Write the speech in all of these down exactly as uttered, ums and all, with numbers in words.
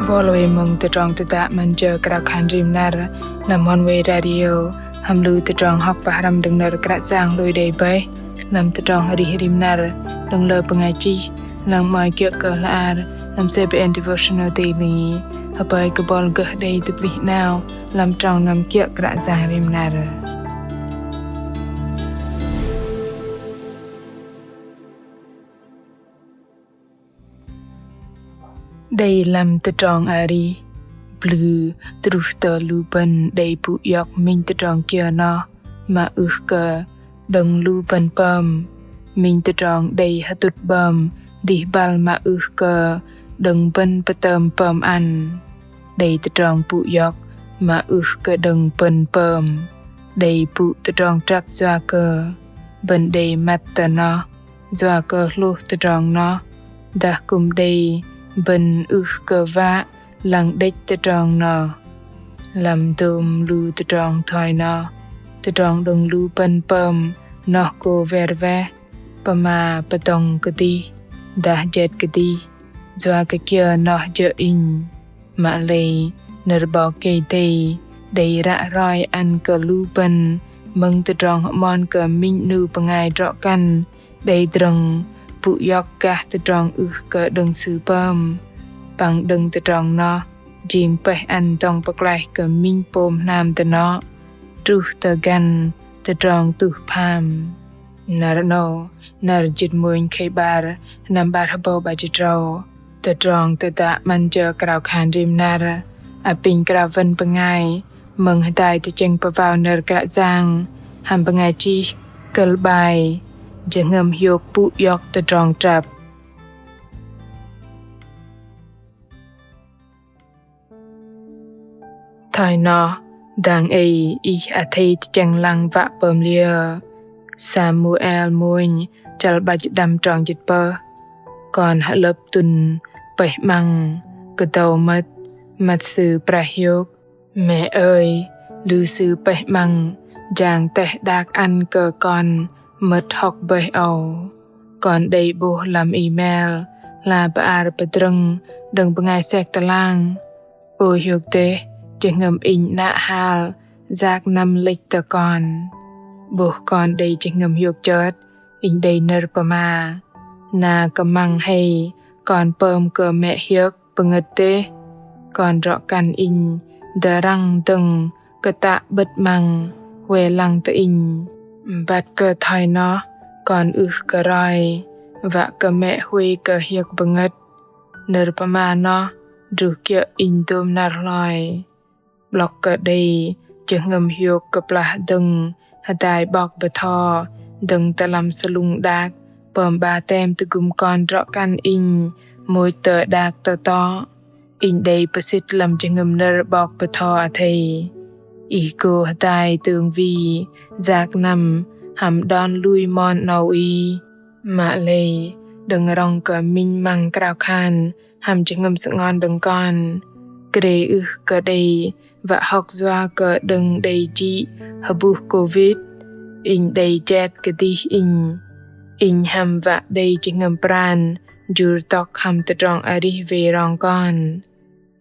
Bol wei mơ̆ng tơdrong tơdă 'Măn Jơ Krao Khan Rim Năr lăm Oneway Radio, hăm lu tơdrong hŏk pơhrăm đơ̆ng nơ̆r Kră Yang lui đei bơih lăm tơdrong arih rim năr đơ̆ng lơ bơngai chih, lăng 'mơ̆i kiơ̆ kơ hla ar lăm C B N Devotional Daily. Hơpơi kơ bol gơh đei tơplih 'nao lăm trong năm kiơ̆ Kră Yang rim năr. Đei lăm tơdrong arih, blŭ truh tơ lu bơ̆n đei pŭ iŏk minh tơdrong kiơ noh mă ưh kơ đơ̆ng lu bơ̆n pơm, minh tơdrong đei hơtŭt 'bơm dih băl mă ưh kơ đơ̆ng bơ̆n pơtơm pơm ăn. Đei tơdrong pŭ iŏk mă ưh kơ đơ̆ng bơ̆n pơm, đei pŭ tơdrong trăp yua kơ bơ̆n đei măt tơ noh, yua kơ hlôh tơdrong noh, dah kư̆m đei bơ̆n ưh kơ wă lăng đĕch tơdrong noh. Lăm dôm lu tơdrong thoi noh, tơdrong đơ̆ng lu bơ̆n pơm noh gô wer weh, pơma pơdŏng kơdih, dah jet kơdih, yua kơ kiơ noh jơ̆ inh. Mă lei nơ̆r 'Bok Kei-Dei đei ră roi ăn kơ lu bơ̆n mơ̆ng tơdrong hơmon kơ minh 'nu bơngai drŏ kăn đei drơ̆ng pŭ iŏk gah tơdrong ưh kơ đơ̆ng sư pơm. Păng đơ̆ng tơdrong noh jing pơih ăn dŏng pơklaih kơ minh pôm hnam dơnŏ truh tơ găn tơdrong tuh pham. Năr 'nâu, năr jĭt mônh khei 'bar, sơnăm 'bar hơbâu 'bar jĭt tơdrâu. Tơdrong tơdă 'Măn Jơ Krao Khan Rim Năr apinh krao wăn bơngai mơ̆ng hơdai tơchĕng pơwao nơ̆r Kră Yang hăm bơngai chih kơ̆l 'bai: Jơhngơ̆m hiôk pŭ iŏk tơdrong trăp. Thoi noh, dang ei ih athei tơchĕng lăng wă pơm liơ? Samuel mônh chăl 'bar jĭt đăm trong jĭt pơh. Kon hơlơ̆p tŭn pơih 'măng, kơdâu mơ̆t, măt sư prah hiôk. Mĕ ơi, lu sư pơih 'măng jang teh đak ăn kơ kon mơ̆t hŏk bơih âu. Kon đei 'bôh lăm email hla bơar pơdrơ̆ng đơ̆ng bơngai sek tơlang. Ô hiôk dêh, jơhngơ̆m inh 'nă hal yak năm lĕch tơ kon. 'Bôh kon đei jơhngơ̆m hiôk chơt, inh đei nơ̆r pơma. Na kơmăng hei kon pơm kơ mĕ hiơ̆k pơngơ̆t dêh. Kon drŏ kăn inh dơrăng dơ̆ng kơtă 'bơ̆t 'măng huay lăng tơ inh. Băt kơ thoi noh, kon ưh kơ roi wă kơ mĕ huay kơ hiơ̆k pơngơ̆t. Nơ̆r pơma noh druh kiơ̆ inh dôm năr hloi. 'Blŏk kơ đei jơhngơ̆m hiôk kơplah dơ̆ng hơdai 'bok bơtho dơ̆ng tơ lăm sơlŭng đak pơm 'batem tơgŭm kon drŏ kăn inh môch tơ đak tơtŏ, inh đei pơsĭt lăm jơhngơ̆m nơ̆r 'bok bơtho athei. Ih gô hơdai tơ̆ng wi yak năm hăm đon lui mon 'nâu ih. Mă lei đơ̆ng rŏng kơ minh 'măng krao khan hăm jơhngơ̆m sơngon đơ̆ng kon. Krê ưh kơ đei wă hŏk yua kơ đơ̆ng đei jĭ hơbuh Covid, inh đei jet kơdih inh. Inh hăm wă đei jơhngơ̆m pran jur tŏk hăm tơdrong arih wei rong kon.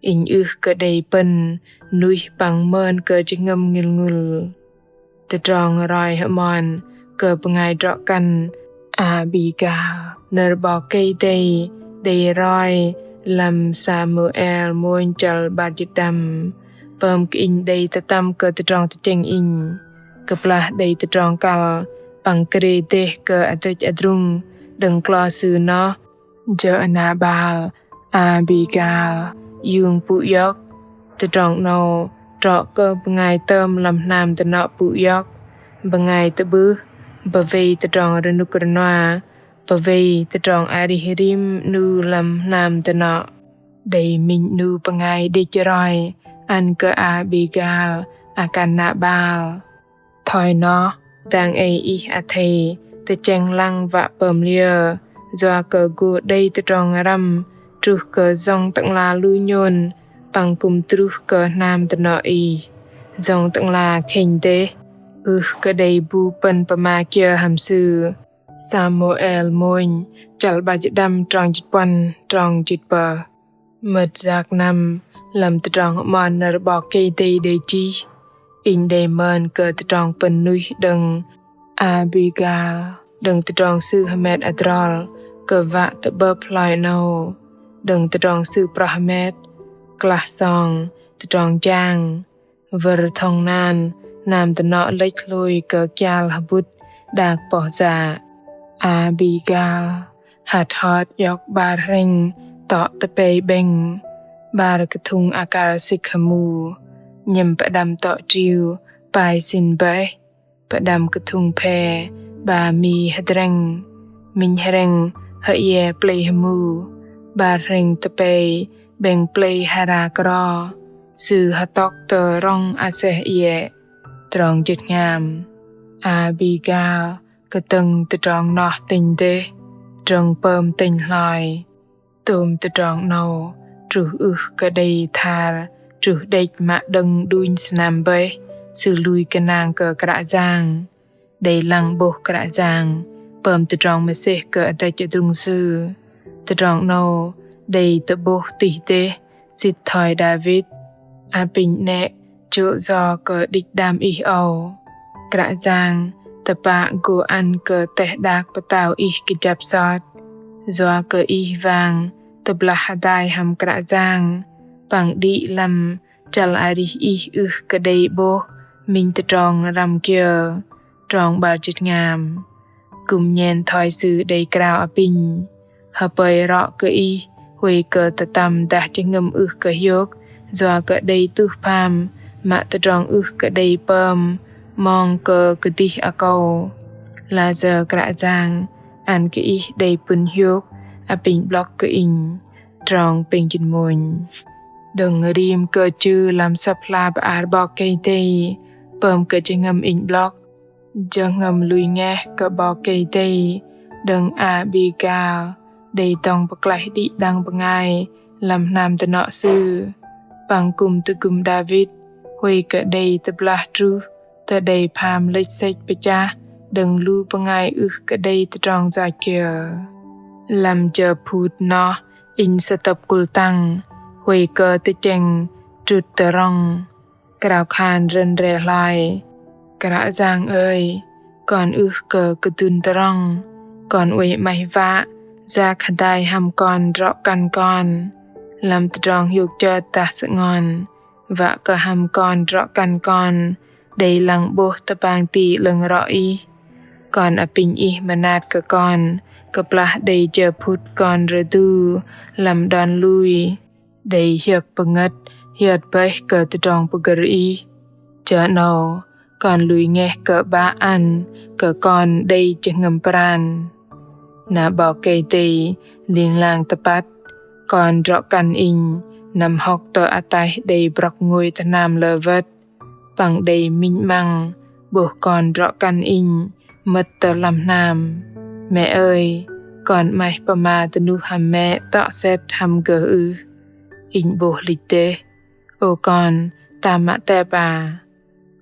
Inh ưh kơ đei pơ̆n nuih păng mơn kơ jơhngơ̆m ngŭl ngŭl. Tơdrong roi hơmon kơ bơngai drŏ kăn Abigail. Nơ̆r 'Bok Kei-Dei đei roi lăm Samuel mônh chăl 'bar jĭt đăm pơm kơ inh đei tơtăm kơ tơdrong tơchĕng inh. Kơplah đei tơdrong kăl păng krê dêh kơ adrĕch adrung đơ̆ng klo sư noh, jơ̆ Nabal, Abigail iung pŭ iŏk. Tơdrong 'nâu trŏ kơ bơngai tơm lăm hnam dơnŏ pŭ iŏk. Bơngai tơ'bưh bơwei tơdrong rơnŭk rơnua, bơwei tơdrong arih rim 'nu lăm hnam dơnŏ. Đei minh 'nu bơngai đĭch roi ăn kơ Abigail akăn Nabal. Thoi noh, dang ei ih athei tơchĕng lăng wă pơm liơ, yua kơ gô đei tơdrong răm truh kơ Yŏng Tơ'ngla lu nhôn păng kư̆m truh kơ hnam dơnŏ ih. Yŏng Tơ'ngla khĕnh dêh, ưh kơ đei bu pơ̆n pơma kiơ hăm Sư. Samuel mônh chăl 'bar jĭt đăm trong jĭt puăn trong jĭt pơh. Mơ̆t yak năm lăm tơdrong 'mon nơ̆r 'Bok Kei-Dei đei chih, inh đei mơn kơ tơdrong pơ̆n nuih đơ̆ng Abigail đơ̆ng tơdrong sư hơmet adrol kơ wă tơ'bơ̆p hloi 'nâu, đơ̆ng tơdrong sư proh hơmet, klah song tơdrong jang, wơ̆r thŏng nan, nam tơnŏ lĕch hlôi kơ kial hơbŭt đak poh yă. Abigail hăt hot iŏk 'bar hrĕng tŏ tơpei 'bĕng, 'bar kơthŭng akar sĭk hơmu, 'nhĕm pơđăm tŏ triu pai sĭn bơih, pơđăm kơthŭng phe 'ba mi hơdrĕng, minh hrĕng hơiĕ plei hơmu, 'bar hrĕng tơpei 'bĕng plei hơra kro, sư hơtŏk tơ rŏng aseh iĕ. Trong jĭt hngam, Abigail kơtơ̆ng tơdrong noh tĕnh dêh, drơ̆ng pơm tĕnh hloi. Tôm tơdrong 'nâu truh ưh kơ đei thar truh đĕch mă đơ̆ng đunh sơnăm bơih, sư lui gơnang kơ Kră Yang. Đei lăng 'bôh Kră Yang pơm tơdrong mơsêh kơ adrĕch adrung sư. Tơdrong 'nâu đei tơ'bôh tih dêh sĭt thoi Đavit: Apinh 'nĕ jô̆ yo kơ đĭch đam ih âu. Kră Yang tơpă gô ăn kơ teh đak pơtao ih kơjăp sot. Yua kơ ih wang tơblah hơdai hăm Kră Yang, păng đĭ lăm chăl arih ih ưh kơ đei 'bôh minh tơdrong răm kiơ. Trong 'bar jĭt hngam. Kư̆m nhen thoi sư đei krao apinh: Hơpơi rŏ kơ ih huay kơ tơtăm dah jơhngơ̆m ưh kơ hiôk, yua kơ đei tuh pham mă tơdrong ưh kơ đei pơm 'mong kơ kơdih akâu. Layơ Kră Yang ăn kơ ih đei pŭn hiôk apinh 'blŏk kơ inh. Trong pêng jĭt mônh. Đơ̆ng rim kơ chư lăm Sơ̆p hla bơar 'Bok Kei-Dei pơm kơ jơhngơ̆m inh 'blŏk. Jơhngơ̆m lui ngeh kơ 'Bok Kei-Dei đơ̆ng Abigail đei dŏng pơklaih đĭ đăng bơngai lăm hnam tơnŏ sư. Păng kư̆m tơgŭm Đavit huay kơ đei tơblah truh tơ đei pham lĕch sĕch pơchah đơ̆ng lu bơngai ưh kơ đei tơdrong yoch kiơ. Lăm jơ phŭt noh inh sơtơ̆p kŭl tăng huay kơ tơchĕng trŭt tơ rŏng, krao khan rơ̆n re hloi: Kră Yang ơi, kon ưh kơ kơdŭn tơ rŏng, kon oei 'maih wă yak hơdai hăm kon drŏ kăn kon. Lăm tơdrong hiôk chơt dah sơngon, wă kơ hăm kon drŏ kăn kon đei lăng 'bôh tơbang ti 'lơ̆ng rŏ ih. Kon apinh ih mơnat kơ kon kơplah đei jơ phŭt kon rơdu lăm đon lui, đei hiơ̆k pơngơ̆t hiơt bơih kơ tơdrong pơgơ̆r ih. Jơ 'nâu kon lui ngeh kơ 'Bă ăn kơ kon đei jơhngơ̆m pran. Na 'Bok Kei-Dei ling lang tơpăt, kon drŏ kăn inh năm hŏk tơ ataih đei brŏk ngôi tơ hnam lơ wơ̆t, păng đei minh 'măng 'bôh kon drŏ kăn inh mơ̆t tơ lăm hnam. Mĕ ơi, kon 'maih pơma dơnuh hăm mĕ tŏ sĕt hăm gơh ưh? Inh 'bôh lĕch dêh. Ô kon, tam mă tep a.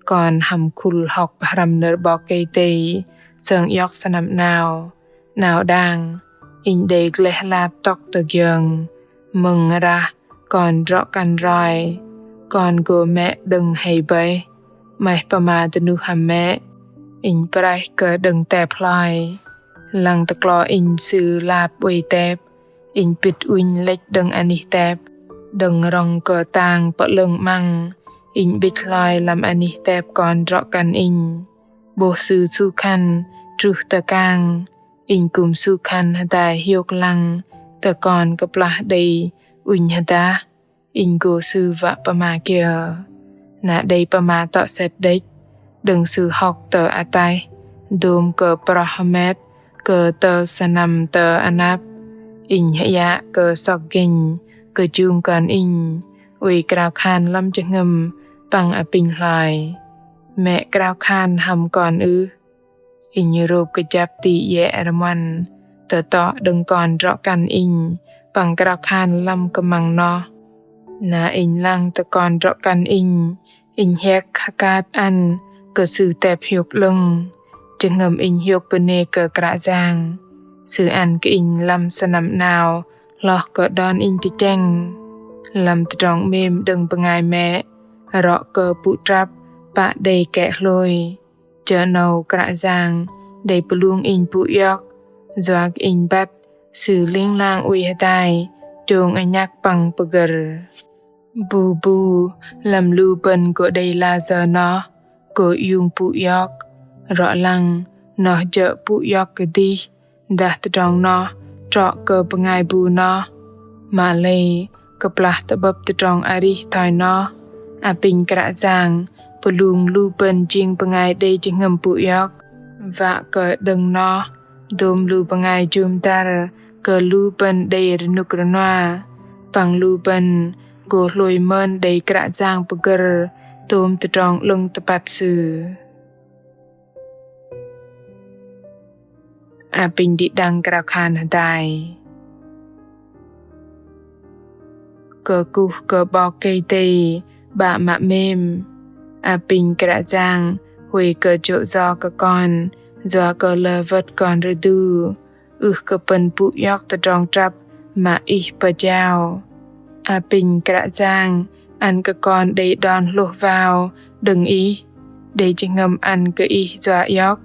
Kon hăm khul hŏk pơhrăm nơ̆r 'Bok Kei-Dei sơng iŏk sơnăm 'nao. 'Nao đang, inh đei gleh lap tŏk tơgiơng. Mơ̆ng rah kon drŏ kăn roi, kon gô mĕ đơ̆ng hei bơih. 'Maih pơma dơnuh hăm mĕ, inh praih kơ đơ̆ng tep hloi. Lăng tơklo inh sư lap oei tep, inh pĭt ŭnh lĕch đơ̆ng anih tep. Đơ̆ng rŏng kơtang pơ'lơ̆ng 'măng, inh 'bĭch hloi lăm anih tep kon drŏ kăn inh. 'Bôh sư su khăn truh tơ kang, inh kư̆m su khăn hơdai hiôk lăng tơ kon kơplah đei ŭnh hơdah, inh gô sư wă pơma kiơ. Na đei pơma tŏ sĕt đĕch, đơ̆ng sư hŏk tơ ataih dôm kơ proh hơmet kơ tơ sơnăm tơ anăp, inh hơiă kơ sŏk gĕnh kơjung kon inh, oei krao khan lăm jơhngơ̆m păng apinh hloi: Mĕ krao khan hăm kon ưh? Inh rôp kơjăp ti iĕ rơmuăn tơtŏ đơ̆ng kon drŏ kăn inh păng krao khan lăm kơmăng noh. Na inh lăng tơ kon drŏ kăn inh, inh hiĕk hơkat ăn kơ sư tep hiôk 'lơ̆ng. Jơhngơ̆m inh hiôk bơnê kơ Kră Yang, sư ăn kơ inh lăm sơnăm 'nao hloh kơ đon inh tơchĕng. Lăm tơdrong 'mêm đơ̆ng bơngai mĕ, rŏ kơ pŭ trăp pă đei kĕ hlôi. Jơ̆ 'nâu Kră Yang đei pơlung inh pŭ iŏk, yua kơ inh băt Sư ling lang oei hơdai, chông anhăk păng pơgơ̆r. Bu bu, lăm lu bơ̆n gô đei lah sơ̆ noh, gô iung pŭ iŏk. Rŏ lăng, noh jơ̆ pŭ iŏk kơdih, dah tơdrong noh trŏ kơ bơngai bu noh. Mă lei, kơplah tơ'bơ̆p tơdrong arih thoi noh, apinh Kră Yang pơlung lu bơ̆n jing bơngai đei jơhngơ̆m pŭ iŏk. Wă kơ đơ̆ng noh, dôm lu bơngai jŭm dăr kơ lu bơ̆n đei rơnŭk rơnua. Păng lu bơ̆n gô hlôi mơn đei Kră Yang pơgơ̆r tôm tơdrong 'lơ̆ng tơpăt Sư. Apinh đĭ đăng krao khan hơdai. Kơkuh kơ 'Bok Kei-Dei 'Bă mă 'mêm. Apinh Kră Yang huay kơ jô̆ yo kơ kon, yua kơ lơ wơ̆t kon rơdu, ưh kơ pơ̆n pŭ iŏk tơdrong trăp mă Ih pơjao. Apinh Kră Yang ăn kơ kon đei đon hlôh wao đơ̆ng Ih, đei jơhngơ̆m ăn kơ Ih yua iŏk,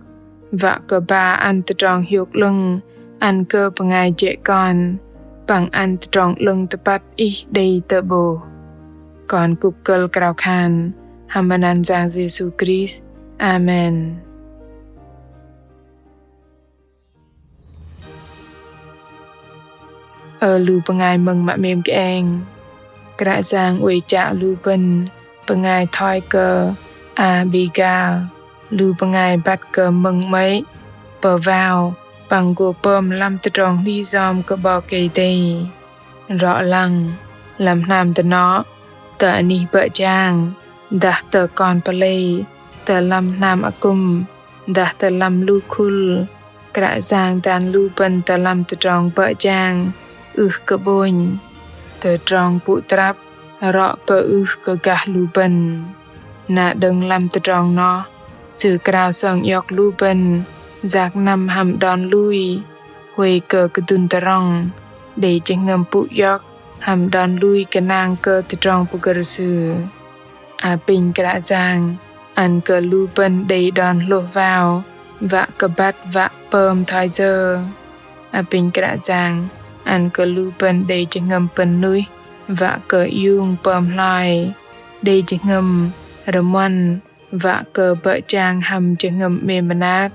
wă kơ ba ăn tơdrong hiôk 'lơ̆ng ăn kơ bơngai jĕ kon, păng ăn tơdrong 'lơ̆ng tơpăt Ih đei tơ'bôh. Kon kŭp kơ̆l krao khan hăm măt anăn Yang Yêsu Krist. Amen. Ơ lu bơngai mơ̆ng mă 'mêm kơeng. Kră Yang oei chă lu bơ̆n bơngai thoi kơ Abigail, lu bơngai băt kơ mơ̆ng 'mơ̆i, pơwao, păng gô pơm lăm tơdrong hli yom kơ 'Bok Kei-Dei. Rŏ lăng, lăm hnam dơnŏ, tơ anih bơ̆ jang, dah tơ kon pơlei, tơ lăm hnam akŭm, dah tơ lăm lu khul, Kră Yang dan lu bơ̆n tơ lăm tơdrong bơ̆ jang ưh kơ 'bônh, tơdrong pŭ trăp rŏ kơ ưh kơ gah lu bơ̆n. Na đơ̆ng lăm tơdrong noh, Sư krao sơng iŏk lu bơ̆n yak năm hăm đon lui, huay kơ kơdŭn tơrŏng, đei jơhngơ̆m pŭ iŏk hăm đon lui kơnang kơ tơdrong pơgơ̆r Sư. Apinh Kră Yang ăn kơ lu bơ̆n đei đon hlôh wao, wă kơ băt wă pơm thoi yơ. Apinh Kră Yang ăn kơ lu bơ̆n đei jơhngơ̆m pơ̆n nuih, wă kơ iung pơm hloi, đei jơhngơ̆m rơmuăn, wă kơ bơ̆ jang hăm jơhngơ̆m 'mêm mơnat.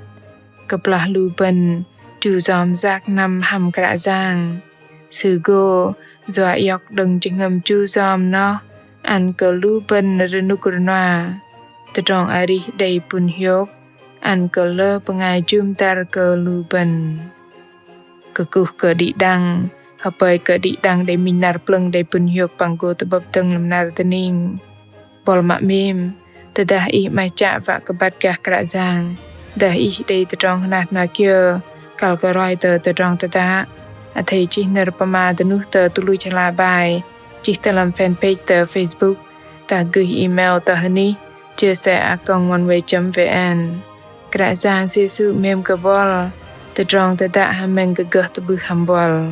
Kơplah lu bơ̆n chu yom yak năm hăm Kră Yang, Sư gô yua iŏk đơ̆ng jơhngơ̆m chu yom noh ăn kơ lu bơ̆n rơnŭk rơnua, tơdrong arih đei pŭn hiôk ăn kơ lơ bơngai jŭm dăr kơ lu bơ̆n. Kơkuh kơ đĭ đăng, hơpơi kơ đĭ đăng đei minh năr plơ̆ng đei pŭn hiôk păng gô tơ'bơ̆p dơ̆ng lăm năr dơning. Buăl mă 'mêm, tơdah ih 'maih chă wă kơ băt gah Kră Yang, dah ih đei tơdrong hơnat hơnat kiơ, kăl kơ roi tơ tơdrong tơdă, athei chih nơ̆r pơma dơnuh tơ tơluch hla bai, chih tơ lăm fanpage tơ Facebook, dah gửi email tơ hơnih chia sẻ a còng oneway chấm vn. Kră Yang Yêsu 'mêm kơ buăl, tơdrong tơdă hơmĕng kơ gơh tơ'bưh hăm buăl.